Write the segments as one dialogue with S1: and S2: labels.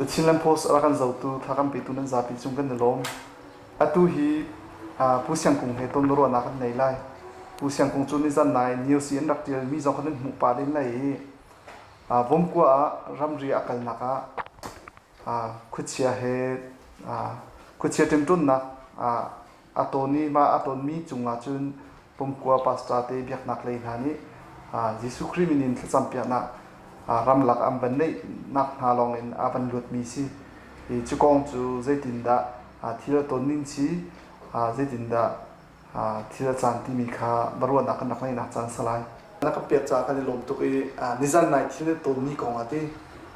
S1: The Chinland Post a rak kan zohtu thla kan petu nan zapi cung kan i lawm. Atu hi Pu Siang Kung he ton ruahnak kan nei lai. Pu Siang Kung cu nizan nai news i an rak ṭialmi zong kha nan hmuh pah len lai i Vomkua ah ramri a kalnak ah khuachia he khuachia ṭemṭawnnak a tawn i mah a tawnmi cungah cun pumkua pastor te biaknak lei hna nih Jesuh Khrih min in thlacam piaknak ramlak an van neihnak hna lawngin a van luatmi si. I cu kong cu zeitindah thil a ton ning si, zeitindah thil a caan timi kha baruahnak kan rak ngeihnak caan si lai. Na kan pek caah kan i lawm tuk i nizan nai thil na tonmi kong ah ti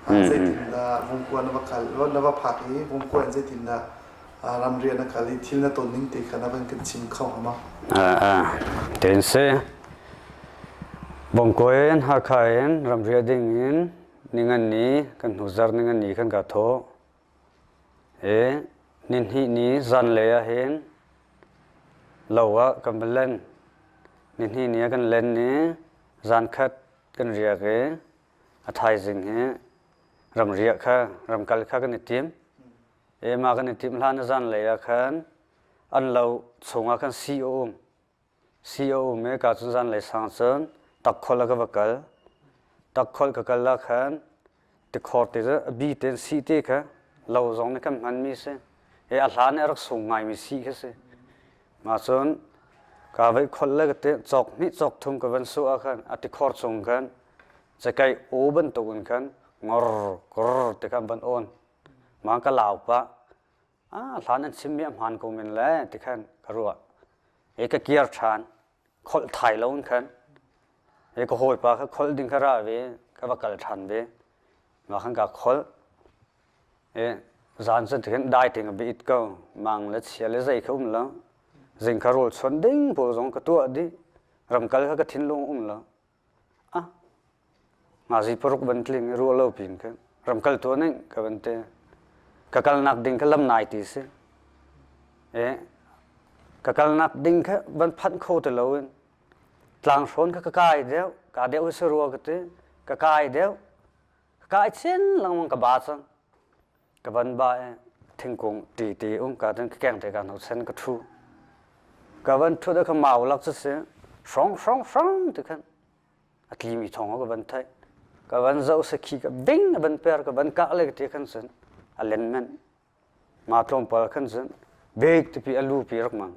S1: zeitindah Vungkua na va kal na va phak i Vungkua in zeitindah ramrian na kal i thil na ton ning te kha na van kan chim kho hnga maw?
S2: Ten si. Bongkoi in Hakha in ramriah ding in ningan ni kan hnuzar ningan ni kan ka thawh. E ninhnih ni zanlei ah hin lo ah kan va len. Nihnih ni ah kan len i zankhat kan riak i a thaizing hi ramriah kha ramkal kha kan i tim. Ema kan i timh hlan a zanlei ah khan an lo chungah khan sii a um. Sii a um i ka cun zanlei sang cun takkhol ah ka va kal. Takkhol ka kal ah khan tikhor te cu a bi tein sii te kha lo zong nih kan hmanmi si. E a hlan i a rak sung ngaimi sii kha si. Mah cun ka veih kholh le ka ti cawk hnih cawk thum ka van suh ah khan a tikhor chung khan cakei aw bantuk in khan ngor kor ti khan van awn. Ma ka lau pah. Ah, hlan an chimmi a hmaan ko men le ti khan ka ruah. E ka kiar ṭhan. Kholh thai lo in khan. E ka hawipa kha kholh ding kha ra ve. Ka va kal ṭhan ve. Ma khan ka kholh. E zan cu tikhin dai ting a bi it ko. Mang le chia le zei kha um lo. Zing kha rawl chuan ding pawl zong ka tuah dih. Ramkal kha ka thinlung um lo. Ah, ngazi paruk ban tling i ruah lo pin khin ramkal tuah ning ka van ti. Ka kalnak ding kha lam nai ti si. E, ka kalnak ding kha van phanh kho ti lo in tlang hrawn kha ka kai deuh, ka deuh si rua ka ti, ka kai deuh, ka kai chin lengmang ka ba cang. Ka van ba i thingkung ṭi ti um ka cun ka keng te ka hno sen ka ṭhu. Ka van ṭhut ah khan mau lak cu si hrong hrong hrong ti khan a tlimi thawng ka van theih. Ka van zoh sakhi ka bing a van per ka van kah le ka ti khan cun a len men. Ma tlawmpal khan cun bik tipi a lu pi rak mang.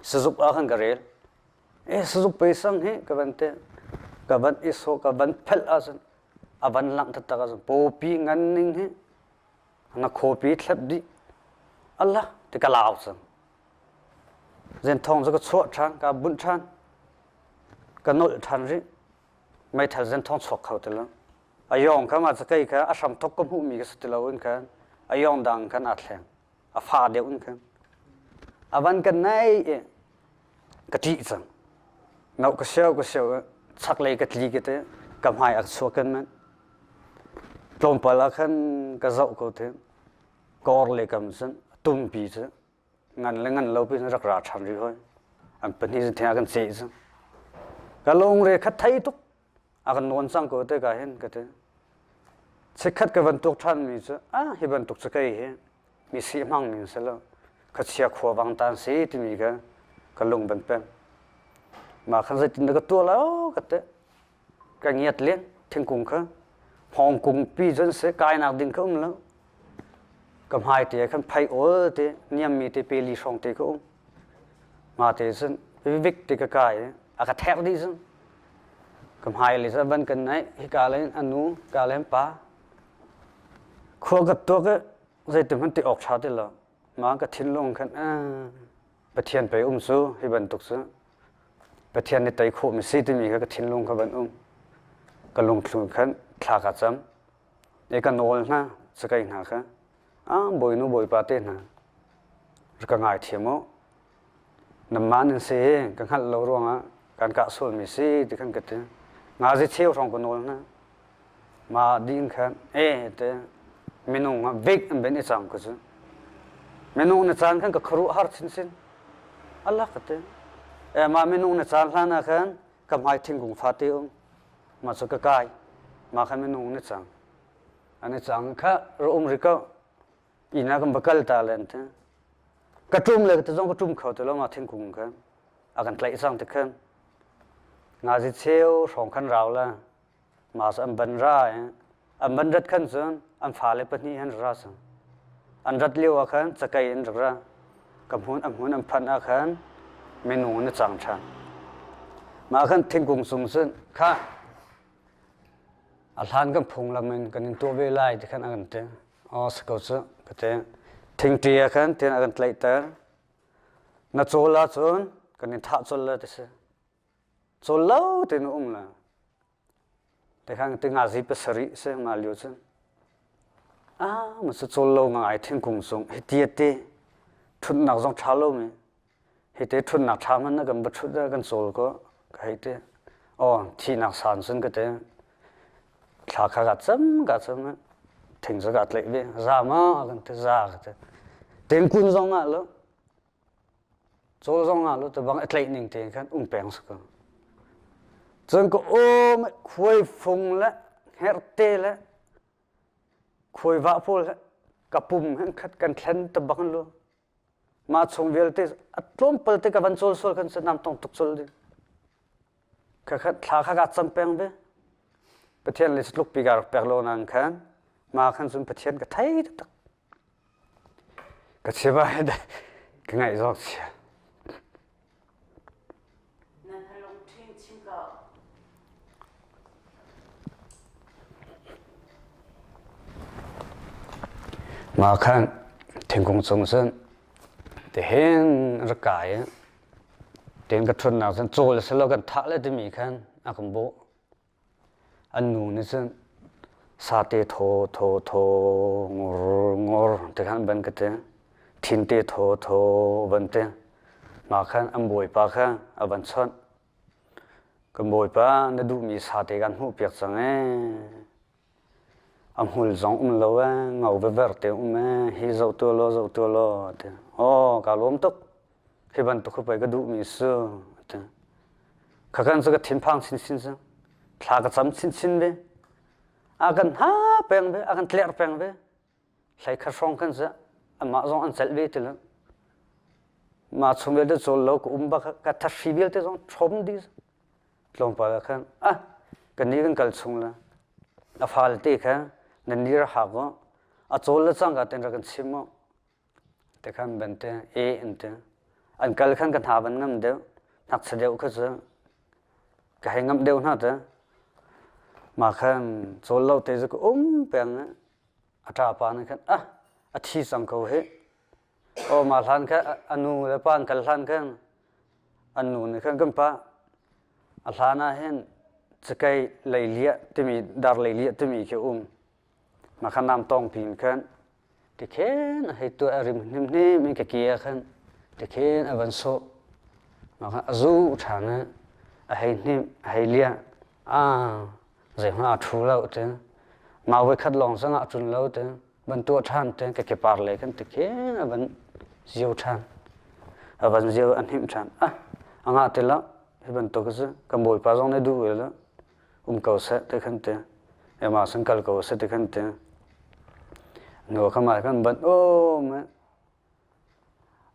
S2: Sazuk ah khan ka rel. E sazuk pe sang hi ka van te ka van i sawh ka van phelh ahcun a van langh taktak ahcun pawpi ngan ning hi na khawpi thlep dih Allah ti ka lau cang zen thong cu ka chuah ṭhan ka bunh ṭhan ka nolh ṭhan rih meithal zen thong chuak kho ti lo a yong kha ma cakei kha a hram thok ka hmuhmi ka si ti lo in khan a yong dang khan aa thleng a fa deuh in khan a van kan nei i ka ṭih cang no ka sio ka sio chaklei ka tli ka te ka hmai a chuak kan man tlawmpal ah khan ka zoh ko te kor le kam cun tumpi cu ngan le ngan lo pi rak ra ṭhan rih hoi an pahnih cun theng kan ceh cu ka lungre kha thei tuk a kan nawn cang ko te ka hin ka ti chikkhat ka van tuk ṭhan mi cu ah hi bantuk cu kei hi mi si hmang mi si lo khuachia khuavang tan si timi kha ka lung ban peng mah khan zeitin dah ka tuah lo ka ti ka ngiat len thingkung kha hmawng kung pi cun si kainak ding kha um lo ka hmai te khan phei ol te niam mi te pe li hrawng te ka um ma te cun vik te ka kai a ka thek dih cun ka hmai le cu van kan naih hika le a nu ka le pa khua ka tuak i zeitin hmanh ti awk ṭha ti lo ma ka thinlung khan Pathian pei um cu hi bantuk cu Pathian nih tei khawh mi si timi kha ka thinlung kha van um ka lungthlung khan thla ka cam i ka nawl hna cakei hna kha a bawinu bawipa te hna ka ngaithiam u Nanmah nan si ka hngalh lo ruangah kan kah sualmi si ti khan ka ti. Ngazi cheu hrawng ka nawl hna. Mah ding khan e te minung ah bik an ben i cang ka cu. Minung na caan khan ka khuaruah har chinchin. Allah ka ti. E mah minung na caan hlan ah khan ka hmai thingkung fate um. Mah cu ka kai. Mah khan minung na cang. An i cang kha ra um ri ko. Inn ah kan va kal ta le an ti. Ka ṭum le ka zong ka ṭum kho ti lo ma thingkung khan. A kan tlaih cang ti khan. Ngazi cheu hrawng khan rau la. Mas an ban ra i an ban rat khan cun an fale pahnih han ra cang. An rat lio ah khan cakei in rak ra. Ka hmun a hmun an phanh ah khan minung an i cang ṭhan. Mah khan thingkung cung cun kha a hlan kan phunglam in kan in tuah ve lai ti khan a kan ti. Aw si ko cu ka ti. Thingṭi ah khan tian a kan tlaihter. Na cawl ahcun kan in thah colh lai ti si. Cawl lo tein um la. Tikhan tingazi pasarih si nga lio cun. Ah, ma cu cawl lo ngai thingkung cung hiti te ṭhutnak zong ṭha lo mi. Hite ṭhutnak ṭha hmanh na kan va ṭhut ah kan cawl ko ka hei ti. Aw, thihnak san cun ka ti. Thla kha ka cam ka cam thing cu ka tlaih ve. Za ma kan ti za ka ti. Tengkun zong ah lo Cawl zong ah lu bang a tlaih ning tein khan um peng si ko. Cun ka um khuai fung le herte le khuai vah pawl he ka pum hen khat kan thlen te bang lu. Mah chung vialte a tlawmpal te ka van cawl sual khan nam tong tuk col ding. Kha khat thla kha ka cam peng ve. Pathian le tluk pi ka rak pek lo nan khan ma khan cun Pathian ka thei taktak. Ka chim ah hin ka ngaih zawk chia.
S3: Na lungṭhin chim ko.
S2: Mah khan thingkung cung cun tihin rak kai i tin ka ṭhutnak cun cawl a si lo kan thah le timi khan a kan bawh. An nu nih cun sate thaw thaw thaw ngor ngor ti khan ban ka ti. Thinte thaw thaw van ti. Mah khan an bawipa kha a van chawnh. Kan bawipa na duhmi sate kan hmuhpiak cang ee. A hmul zong um lo ee, ngo vever te um ee, hi zoh tuah law zoh tuah law a ti. Aw kaa lawm tuk. Hi bantuk hi pei ka duhmi si a ti. Khakhan cu ka thinphang chinchin cu. Thla ka cam chinchin ve. A kan ha peng ve, a kan tlerh peng ve. Hlei khat hrawng khan cu amah zong an celh ve ti lo. Mah chung vialte cawl lo ka um bak ka thahri vialte zong ṭhawm dih. Tlawmpal ah khan ah kan nih kan kal chung la. A fale te kha nan ni ra hak u. A cawl le cangka ten rak kan chim u. Te khan ban te e an ti. An kal khan ka hna van ngam deuh. Ngakchia deuh kha cu ka hei ngamh deuh hna te. Mah khan cawl lo te cu ka um peng i a ṭapa nih khan ah a thi cang ko hih. Aw mah hlan kha a nu le pa an kal hlan khan an nu nih khan kan pa a hlan ah hin cakei leiliah timi dar leiliah timi khi a um. Mah kha nam tawng pin khan tikhin a hei tuah a rim hnemhnem in ka ke ah khan tikhin a van sawh. Mah khan a zu ṭhan i a hei hnim a hei liah. Ah zeihmanh aa ṭhu lo ti. Mah voikhat lawng zong ah a ṭun lo ti. Van tuah ṭhan ti ka kepar lei khan tikhin a van zio ṭhan. A van zio a hnim ṭhan. Ah a ngah ti lo. Hi bantuk cu kan bawipa zong nih duh ve lo. Um ko seh ti khan ti. Ema san kal ko seh ti khan ti. Nu kha mah khan ban um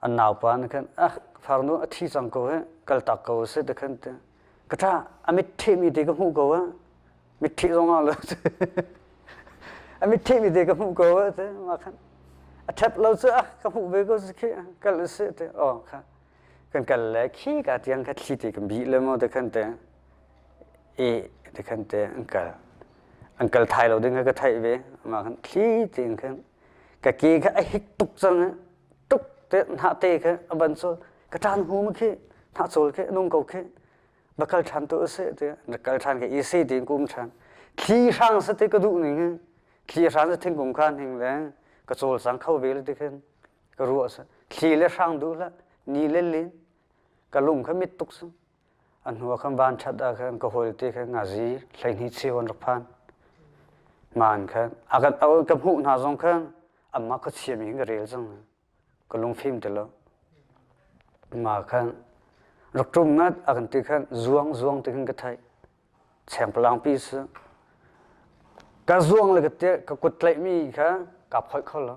S2: an naupa nih khan ah farnu a thi cang ko he kal tak ko seh ti khan ti. Ka ṭa a mittheh mi te ka hmuh ko ah mittheh zong ah lo a mittheh mi te ka hmuh ko ah ti mah khan a ṭhep lo cu ah ka hmuh ve ko si khi kal usih ti aw kha kan kal le khi ka tiang kha thli te kan bih le maw te khan te e te khan te an kal an kal thai lo ding kha ka theih ve mah khan thli tein khan ka ke kha a hik tuk cang tuk te hnah te kha a ban cawl ka ṭan hu ma khi hnah cawl khi nung ko khi va kal ṭhan tu a si te na kal ṭhan ka i si tiin kum ṭhan thli hrang sa te ka duh ning thli hrang sa thingkung khan hing le ka cawl sang kho ve le ti khin ka ruah sa thli le hrang duh hlah ni le lin ka lung kha mit tuk su a hnu ah khan van ṭhat ah khan ka hawi te khan ngazi 12 cheu an rak phan man khan a kan ka hmuh hna zong khan amah ka chiami hin ka rel cang ka lungfim ti lo ma khan rak ṭum ngat a kan ti khan zuang zuang ti khan ka theih chengpalang pi si. Ka zuang le ka te ka kut tlaihmi kha kaa phoih kho lo.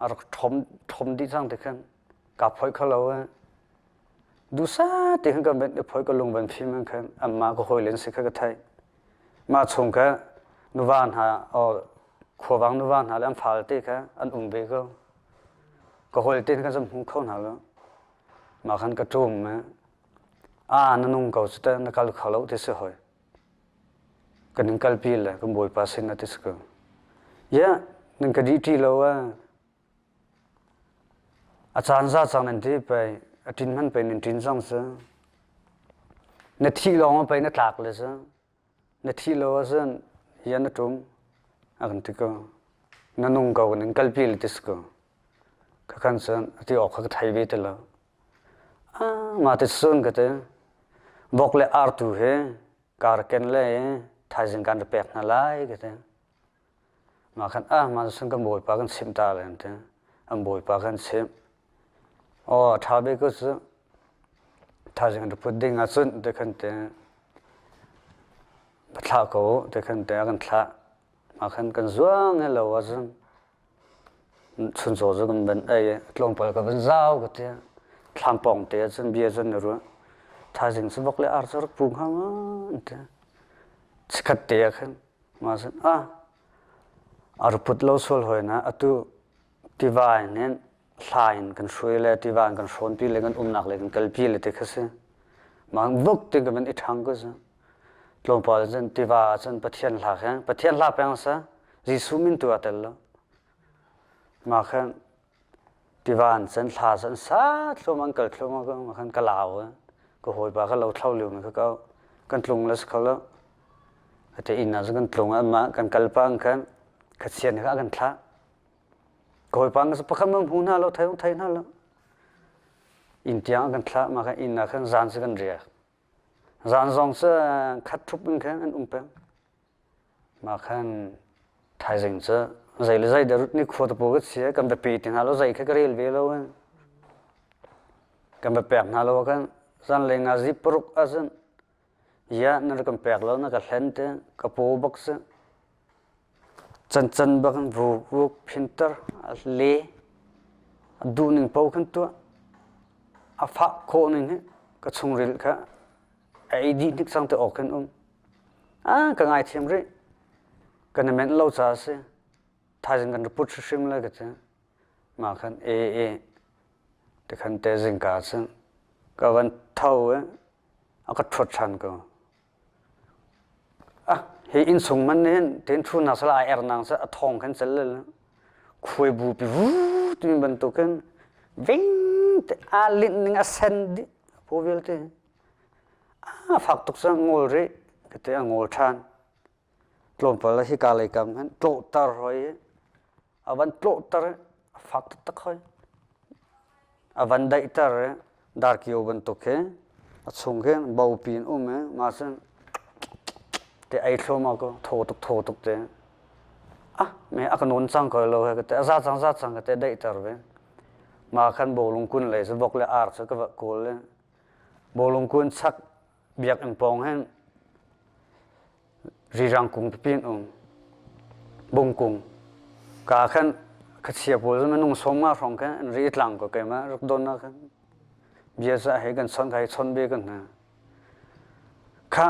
S2: A rak ṭhom ṭhom dih cang ti khan kaa phoih kho lo. Duhsah te khan ka van i phoih ka lung van fim in khan anmah ka hawile an si kha ka theih. Mah chung kha nuva hna or khuavang nuva hna le an fale te kha an um ve ko. Ka hawile te khan kan hmu kho hna lo. Mah khan ka ṭum. Ah na nung ko cu teh na kal kho lo ti si hoi. Kan in kalpi le kan Bawipa sin ah ti si ko. Yeah, nan ka dih ṭi lo ah. A caan za cang nan ti pei, a ṭin hman pei nan ṭin cang cu. Na thih lawng ah pei na tlak le cu. Na thih lo ahcun hian na ṭum a kan ti ko. Na nung ko kan in kalpi le ti si ko. Khakhan cun a ti awk kha ka thei ve ti lo. Ah, mah ti cun ka ti. Vok le ar tu hi kar ken le thaizing kan ra pek hna lai ka ti. Mah khan ah mah cun kan bawipa kan chimh ta le an ti. An bawipa kan chimh. Aw ṭha bik cu cu thaizing ra put ding ahcun ti khan ti va thlah ko u ti khan ti a kan thlah. Mah khan kan zuang he lo ahcun chuncaw cu kan van ei i tlawmpal ka van zau ka ti. Thlam pawng te ahcun bia cun na ruah. Thaizing cu vok le ar cu rak pu hnga ma an ti. Chikkhat te ah khan mah cun ah a ra put lo sual hoi na atu tiva in hin hla in kan hruai le tiva in kan hrawnpi le kan umnak le kan kalpi le ti kha si. Mah vuk ti ka van i ṭhang ko cu. Tlawmpal cun tiva ah cun Pathian hla kha Pathian hla peng sa Jesuh min tu aa tel lo. Mah khan tiva in cun hla cun sa thlum an kal thlum ma khan ka lau ka hawipa ka lo thlo lio mi kha ka kan tlung le si kho lo. Ate inn ah cun kan tlung ah kan kal pang khan khachian kha a kan thlah. Ka hawipa nga pakhat ma hmu hna lo thei thei hna lo. Inn tiang kan thlah ma khan inn ah khan zan cu kan riak. Zan zong cu khat thup in khan an um peng. Ma khan thaizing cu zei le zei da rut ni khua te pawl ka si kan biapi ti hna lo zei kha ka rel ve lo. Kan va pek hna lo khan zan le nga zi paruk ahcun Ya na rak kan pek lo na ka hlen te ka paw bak si. Cancan bak in vuk vuk phinter a le a duh ning paoh khan tuah. A fah khawh ning hi ka chungril kha a ei dih hnik cang te awk khin um. Ah ka ngaithiam rih. Kan i menh lo caah a si. Thaizing kan rak put hrimhrim lai ka ti. Mah khan e e tikhan te zingka cun ka van tho i a ka ṭhuat ṭhan ko. Ah, hi innchung man nih hin tin ṭhu nak sala ai er nang sa a thong khan cel le khuai bu pi vu timi bantukin ving te a linh ning a sen dih phu vialte. A fak tuk sa ngol rih ka te a ngol ṭhan. Tlawmpal hi ka lei kam hin tlawhter hoi a van tlawhter i a fak taktak hoi. A van daihter i darkio bantuk khi a chung khi bopi in um i mah cun te ei thluahmah ko thaw tuk thaw tuk te. Ah me a ka nawn cang ko lo he ka te a za cang za cang ka te daihter ve. Mah khan bawlung kun lei cu vok le ar cu ka va kawl i bawlung kun chak biakinn pawng hin rirang kung pipi an um. Bungkung. Ka khan kachia pawl cu minung 50 hrawng khan an ri tlang ko keimah rak don ah khan bia cu hei kan chon kai chon ve kan hna. Kha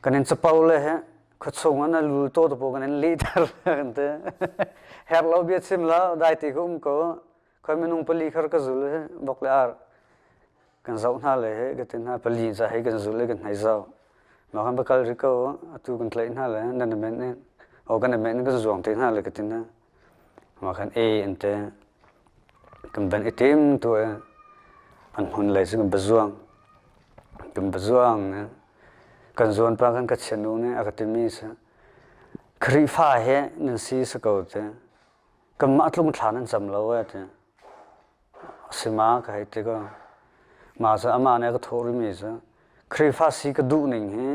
S2: kan in capo le he khuachung an lu to to kan in lihter kan te her lo bia chim lo dai ti ko um ko khoi minung pali khar ka zul he bok le ar kan zoh hna le he ka ti hna pali ca hei kan zul le kan hnai zoh mah kan va kal ri ko atu kan tlaih hna le nan men in o kan men kan zuang te hna le ka ti hna mah khan e an te kan ban i tim tu an hmun lei cu kan va zuang kan va zuang kan zuan pa kan ka chianu nih a ka timi si Khrihfa he nan si si ko te kanmah tlung thla nan cam lo e ti Sima ka hei ti ko. Mah cu amah nih a ka thawh rihmi cu Khrihfa si ka duh ning hi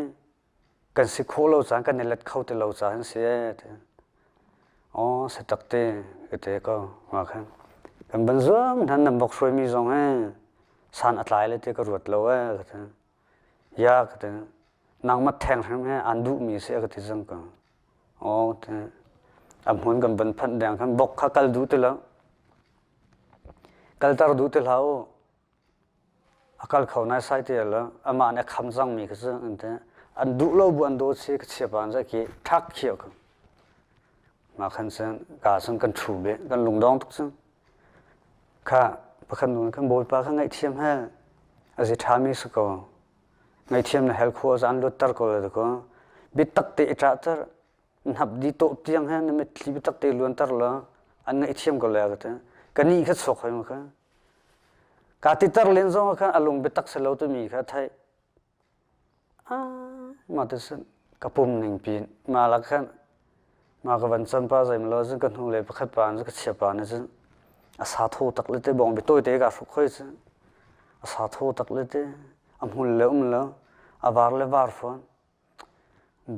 S2: kan si khawh lo caan kan i let kho ti lo caan si ee ti. Aw si tak te ka ti ko. Mah khan kan ban zuam hnan nan bok hruaimi zong hi san a tlai le ti ka ruat lo ee ka ti. Ya ka ti. Nangmah theng hrim hi aan duhmi si a ka ti cang ko. Aw a hmun kan van phanh deng khan bok kha kal duh ti lo. Kalter duh ti hlah u. A kal kho naisai ti lo. Amah nih a kham cangmi kha cu an ti. An duh lo bu an dawt si ka chia pa an ki ṭhak khiah ko. Mah khan cun ka cun kan ṭhu beh kan lungdong tuk cun. Kha pakhat nu khan Bawipa kha ngaihthiam he a zi ṭhami si ko. Ngaihthiam na hel khua zan luatter ko le ko. Biatak te i ṭahter hnap di tawh tiang he na mitthli biatak te luanter la an ngaihthiam ko le ka ti. Ka ni kha chuak hoi ma kha. Ka titer len zong khan a lung biatak si lo timi kha theih. Mah ti cun ka pum ning pin mah lak khan mah ka van cam pa zeimalo cun ka hnulei pakhat pa in ka chia pa nih cun a sa thaw tak le te bawngbi tawite kaa hruk hoi cu a sa thaw tak le te a hmul le um lo a var le var fawn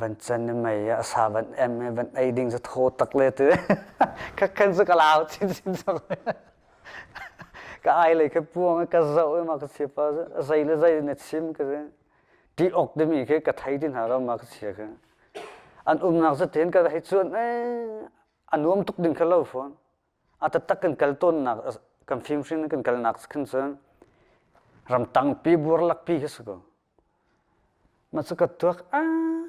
S2: van can i mei a sa van em i van ei ding cu thaw tak le te kha khan cu ka lau chinchin cang ka ai lei kha puang ka zoh i ma ka chia pa zei le zei na chim ka si ti ok timi khi ka thei ti hna lo ma ka chia kha an umnak zaten ka hei cuan eh a nuam tuk ding kha lo fawn a taktak kan kal tawnnak kan fimhrin kan kalnak khan cun ramtang pi buarlak pi khi si ko Mah cu ka tuak ah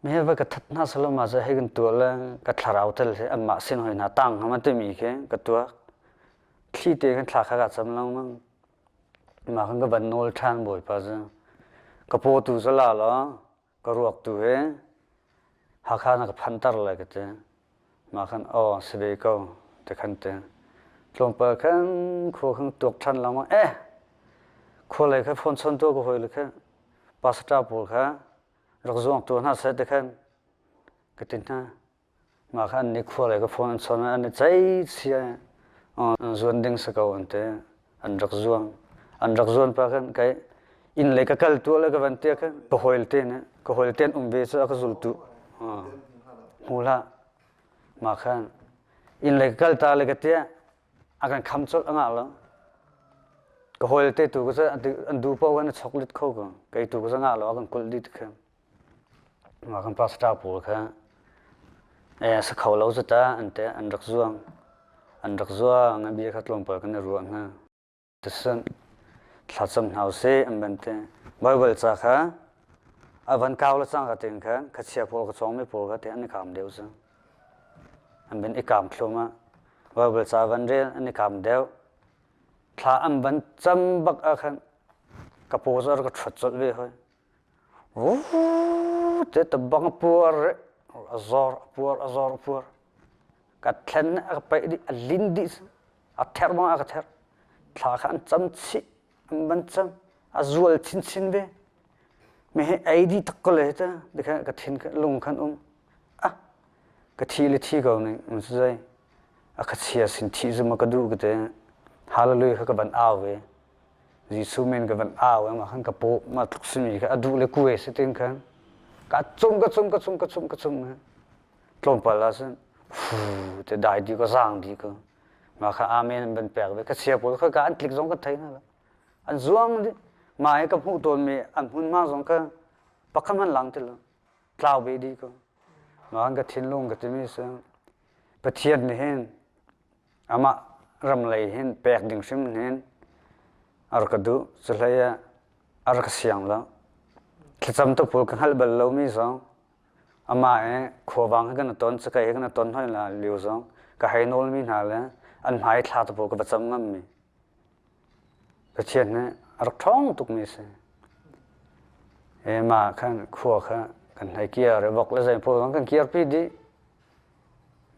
S2: me va ka that hna selaw mah cu hei kan tuah le ka thlarau tel hi anmah sin hoi hna tang hnga ma timi khi ka tuak. Thli te khan thla kha ka cam lengmang. Mah khan ka van nawl ṭhan Bawipa cu. Ka paw tu cu la law ka ruak tu hi Hakha na ka phanter lai ka ti. Mah khan aw si ve ko ti khan ti. Tlawmpal khan khua khan tuak ṭhan lengmang eh khua lei kha phone chawn tu ka hawi le kha pastor pawl kha rak zuang tu hna seh ti khan ka ti hna. Mah kha an nih khua lei ka phone an chawn an i ceih sia zuan ding si ko an ti. An rak zuang. An rak zuan pa khan kai inn lei ka kal tuah le ka van tia khan ka hawi te nih ka hawi te an um ve cu a ka zultu hmu hlah. Mah khan inn lei ka kal ta le ka tia a kan kham colh a ngah lo. Ka hawi te tu ka an duh paoh khan a chok lit kho ko. Kei tu ka ngah lo a kan kulh dih ti khan. Mah kan pastor pawl kha sa kho lo cu ta an ti an rak zuang. An rak zuang an bia kha tlawmpal kan i ruah hna. Ticun thlacam hna usih an van ti. Baibal ca kha a van kau le cangka tein khan khuachia pawl ka cawngmi pawl kha te an i kaam deuh cu. An van i kaam thluahmah. Baibal ca van rel an i kaam deuh. Thla an van cam bak ah khan ka paw cu a rak ka ṭhuat colh ve hoi. Te bang a puar i a zor a puar a zor a puar. Ka thlen a ka paih dih a lin dih a therh bang a ka therh. Thla kha an cam chih an van cam a zual chinchin ve. Mi hi ei dih tak ko le hi ta tikhan ka thin lung khan um. Ah ka thi le thi ko ning um zei a ka chia sin thi zum a ka duh ka te hallelujah kha ka van au ve. Jesuh min ka van au i mah khan ka paw mah tluk simi kha a duh le kuai si tin khan ka cum ka cum ka cum ka cum ka cum tlawmpal ah cun fu te dai di ko zaang di ko mah kha amen an van pek ve ka chia pawl kha ka an tlik zong ka thei hna lo an zuang dih mah hi ka hmuh tawnmi an hmunhma zong kha pakhat hmanh lang ti lo tlau ve dih ko mah khan ka thinlung ka timi cu Pathian nih hin Amah ram lei hin pek ding hrim hin a rak ka duh. Cuhlei ah a rak ka siang lo. Thlacam tu pawl ka hngalh bal lomi zong amah i khuavang he kan i ton, cakei he kan i ton hoi la lio zong ka hei nawlmi hna le an hmai thla tu pawl ka va cam ngammi. Pathian nih a rak ṭhawng tukmi a si. E mah khan khua kha kan hei kiar i vok le zei pawl zong kan kiarpi dih.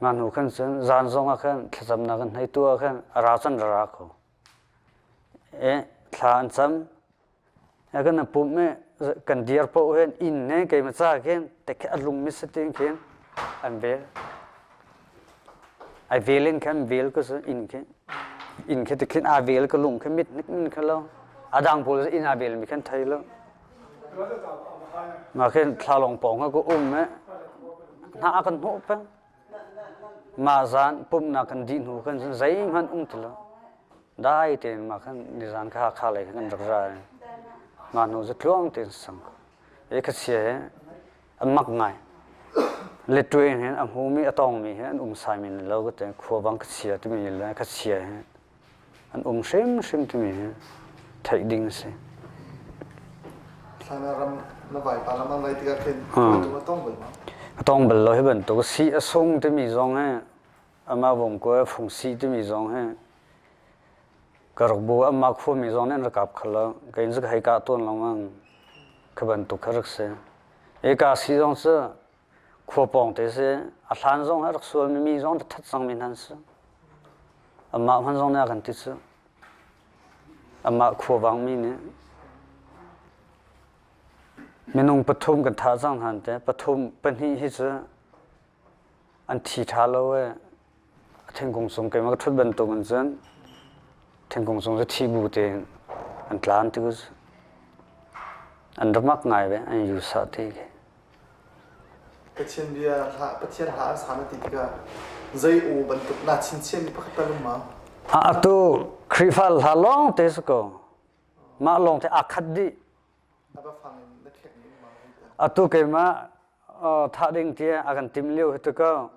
S2: Mah hnu khan cun zan zong ah khan thlacamnak an hei tuah khan a ra cun ra ra ko. E thla an cam. E kan pumh i kan dir paoh hin inn he keimah ca khin tek a lung mi satin khin an vel. Ai vel in khan vel ko su inn khi. Inn khi tikhin aa vel ka lung khi mit nik in kha lo. A dang pawl inn aa vel mi khan thei lo. Mah khin thlalawng pawng kha ka um i hna a kan hnawh peng. Mah zan pumhnak kan dih hnu khan cun zeihmanh um ti lo. Dai tein mah khan nizan kha Hakha lei khan kan rak ra i mah hnu cu tluang tein sang ko. I khuachia hi an mak ngai. Letwe in hin a hmumi a tongmi hi an um saimi ni lo ka ti. Khuavang ka chia timi le ka chia hi an um hrimhrim timi hi theih ding a si.
S1: Thlan ah ram na vaipa lam an vai tikah khin tu a tong bal ma?
S2: A tong bal lo hi bantuk si a sung timi zong hi amah vong ko fung si timi zong hi ka rak bu amah khuami zong nih an rak kap kho lo. Kei cu ka hei kah tawn lengmang. Kha bantuk kha rak si. Eka si zong cu khua pawng te si. A hlan zong a rak sualmi mi zong that cangmi hna an si. Amah hman zong nih a kan ti cu. Amah khuavang mi nih minung pathum kan thah cang hna te pathum pahnih hi cu an thi ṭha lo e a thingkung cung keimah ka ṭhut bantuk in cun thingkung cung cu thi bu tein an tlan ti ku an rak mak ngai ve an yusa ti khi.
S1: Pathian bia hla Pathian hla an sa na ti tikah zei aw bantuk naa chinchiahmi pakhat tal um ma?
S2: A atu Khrihfa hla lawng te si ko. Mah lawng te aa khat dih. Atu keimah thah ding tiah a kan tim lio hi tu ko.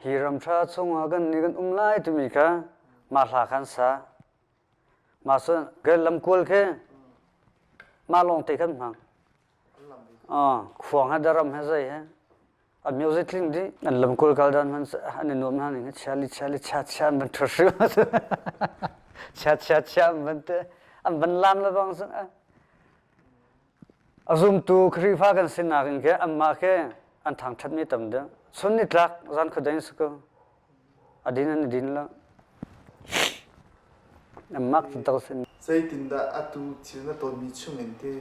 S2: Hi ram ṭha chungah kan nih kan um lai timi kha mah hla khan sa. Mah cun ke lamkual khi mah lawng te khan hmang. Khuang he daram he zei he a music tling dih an lamkul kal dan hman an i nuam hna ning chia li chia li chia chia an van ṭhur hrim chia chia chia an van te an van lam le bang sun a zumtu Khrihfa kan sinak in ke anmah ke an thangṭhat mi tam deuh chun ni tlak zan khuadeng si ko A din an i din lo. An mak taktak sin.
S1: Zeitindah atu thil na tonmi chungin ti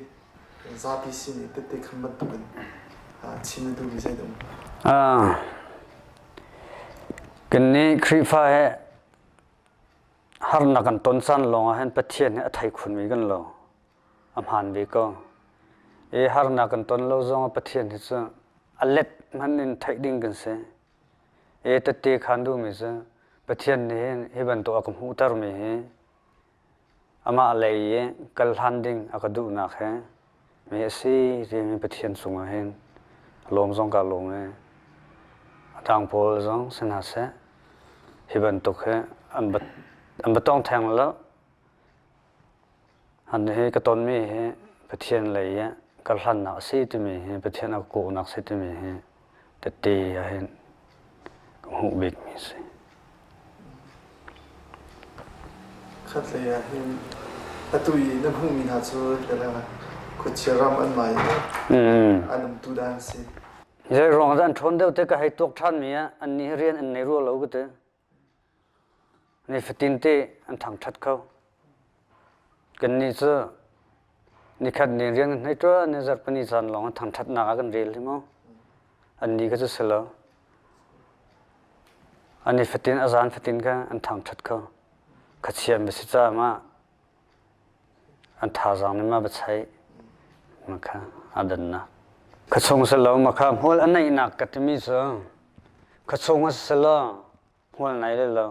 S1: zapi sin i tette khan bantukin chim na duhmi zeidah um?
S2: Kannih Khrihfa he harnak kan ton caan lawng ah hin Pathian hi a thei khunmi kan lo. A hmaan ve ko. I harnak kan ton lo zong ah Pathian hi cu a let hmanh in theih ding kan si. E tette khaan duhmi cu Pathian nih hin hi bantuk a ka hmuhtermi hi amah lei i kal hlan ding a ka duhnak he mi a si timi Pathian cungah hin lawm zong kaa lawm i a dang pawl zong si hna seh hi bantuk hi an va an va tong theng lo. An hi ka tonmi hi Pathian lei i ka hlannak a si timi hi Pathian a ka kawhnak a si timi hi tette ahhin ka hmuh bikmi a si.
S1: Khatlei ah hin atu i na hmuhmi hna cu khuachia ram an mai i an umtu dan a si.
S2: Zei ruang dah an ṭhawn deuh te ka hei tuak ṭhanmi ah annih hi rian an nei rua lo ka ti. Nifatin te an thangṭhat kho. Kannih cu nikhat ni rian kan hei ṭuan i zarhpini caan lawng thangṭhatnak ah kan rel hi mu. Annih kha cu si lo. A nifatin a zan fatin kha an thangṭhat kho. Khachiam va si caah mah an thazaang nih ma va chaih ma kha aa dannak. Khuachung si lo ma kha hmual a neihnak ka timi cu khuachung a si lo hmual nei le lo.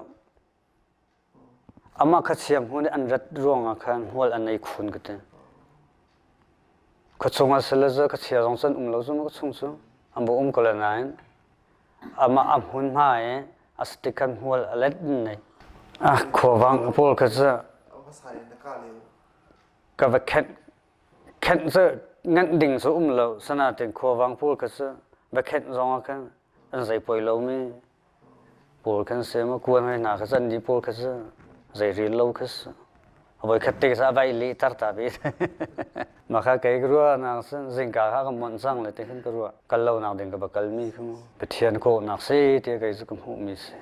S2: Amah kha chiam hmun i an rat ruangah khan hmual an ei khun ka ti. Khuachung ah si le cu khuachia zong cu an um lo cu ma chung cu an bu um ko le nain amah a hmunhma i a si tik khan hmual a let in nei. Ah khuavang pawl kha cu ka va khenh khenh cu nganh ding cu um lo sanatin khuavang pawl kha cu va khenh zong ah khan an zei poi lomi pawl khan si maw kuan hoi hna kha can dih pawl kha si zei rel lo kha si voi khat te kha vai leh tar ta ve ma kha kei ka ruah nak sin zingka kha ka mon cang le te khin ka ruah kal lo nak ding ka ba kal mi kha mu Pathian kawhnak si ti kei cu ka hmuh mi si.